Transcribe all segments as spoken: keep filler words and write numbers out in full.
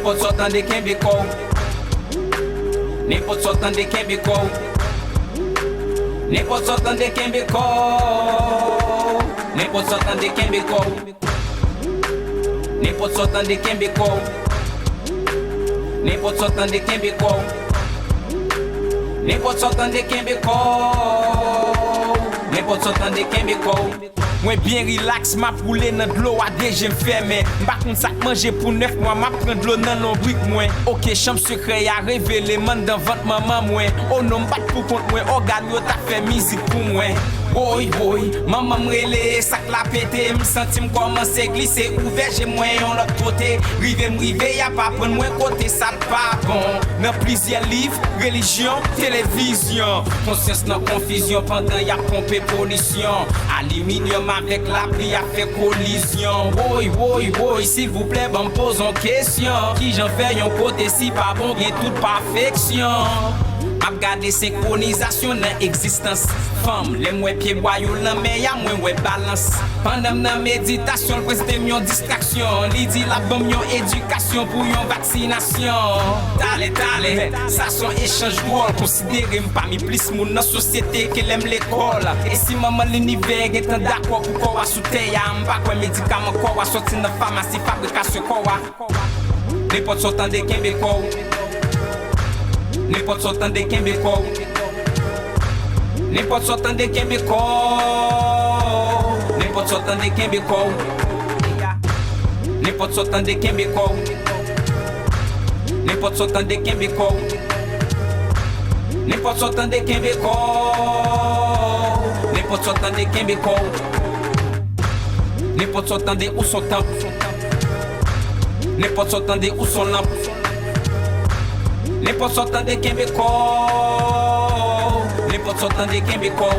Nenpòt sa w tande, kenbe kò w. Nenpòt sa w tande, kenbe kò w. Nenpòt sa w tande, kenbe kò w. Nenpòt sa w tande, kenbe kò w. Nenpòt sa w tande, kenbe kò w. Nenpòt sa w tande, kenbe kò w. Nenpòt sa w tande, kenbe kò w. Nenpòt sa w tande, kenbe kò w. Mwen byen rilaks, m ap woule nan dlo a, de je m fèmen. M pa konn sa k manje pou nèf mwa, m ap pran dlo nan lonbrik mwen. Oke, chanm sekrè a revele m anndan vant manman mwen. O non, m pa t pou kont mwen, ògàn yo t ap fè mizik pou mwen. Woy, woy, manman m rele, sa k la pete, m santi m kòmanse glise, ouvè je mwen yon lòt kote. Rive m rive, y ap aprann mwen kote sa t pa bon. Nan plizyè liv, relijyon, televizyon. Konsyans nan konfizyon pandan y ap ponpe polisyon. Aliminyòm avèk lapli ap fè kolizyon. Woy, woy, woy, silvouplè, ban m poze yon kesyon. Kijan fè yon kote si pa bon gen tout pafeksyon? M ap gade senkronizasyon nan egzistans. Fanm, lè m wè pyebwa yo nan men y a, mwen wè balans. Pandan m nan meditasyon, l prezante m yon distraksyon. Li di l ap ban m yon edikasyon pou yon vaksinasyon. Talè, talè, sa s on echanj dwòl. Konsidere m pami plis moun nan sosyete ke lè m lekòl. E si manman linivè gentan dakò pou kò a sou tè a, m pa kwè medikaman kò a sòti nan famasi fabrikasyon kò a. Nenpòt sa w tande, kenbe kò w. Nenpòt sa w tande, kenbe kò w. Nenpòt sa w tande, kenbe kò w. Nenpòt sa w tande, kenbe kò w. Nenpòt sa w tande, kenbe kò w. Nenpòt sa w tande, kenbe kò w. Nenpòt sa w tande, kenbe kò w. Nenpòt sa w tande, kenbe kò w. Nenpòt sa w tande, ou s on tanp. Nenpòt sa w tande, ou s on lanp. Nenpòt sa w tande, kenbe kò w. Nenpòt sa w tande, kenbe kò w.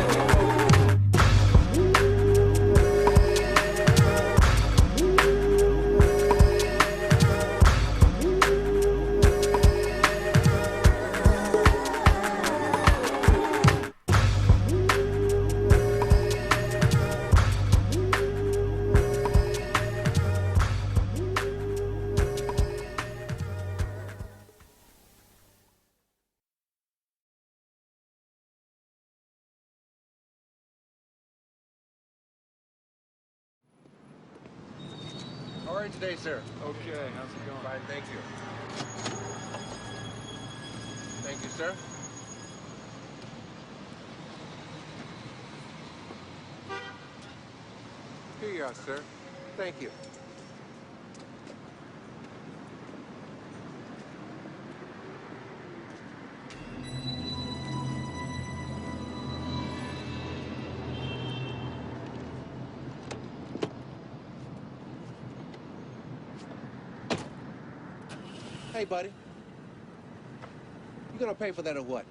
How are you today, sir? Okay, how's it going? Fine, thank you. Thank you, sir. Here you are, sir. Thank you. Hey, buddy. You gonna pay for that or what?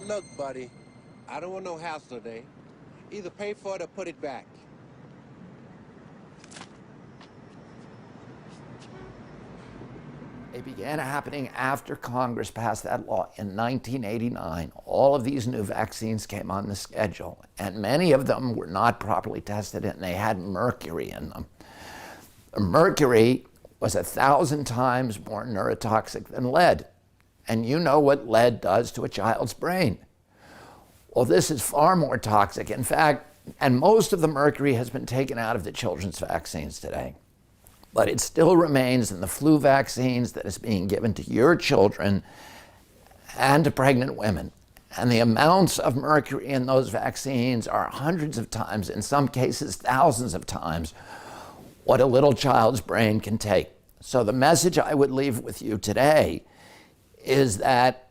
Look, buddy, I don't want no hassle today. Either pay for it or put it back. It began happening after Congress passed that law in nineteen eighty-nine. All of these new vaccines came on the schedule, and many of them were not properly tested, and they had mercury in them. Mercury was a thousand times more neurotoxic than lead. And you know what lead does to a child's brain. Well, this is far more toxic. In fact, and most of the mercury has been taken out of the children's vaccines today. But it still remains in the flu vaccines that is being given to your children and to pregnant women. And the amounts of mercury in those vaccines are hundreds of times, in some cases, thousands of times, what a little child's brain can take. So, the message I would leave with you today is that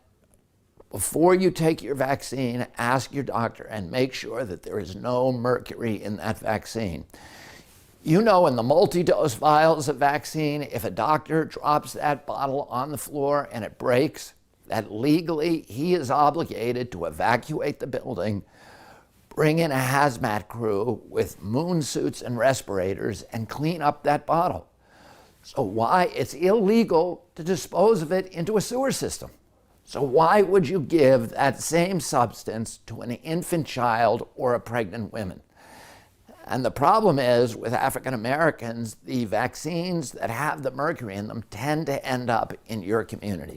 before you take your vaccine, ask your doctor and make sure that there is no mercury in that vaccine. You know, in the multi dose vials of vaccine, if a doctor drops that bottle on the floor and it breaks, that legally he is obligated to evacuate the building, bring in a hazmat crew with moon suits and respirators, and clean up that bottle. So why, it's illegal to dispose of it into a sewer system. So why would you give that same substance to an infant child or a pregnant woman? And the problem is, with African Americans, the vaccines that have the mercury in them tend to end up in your community.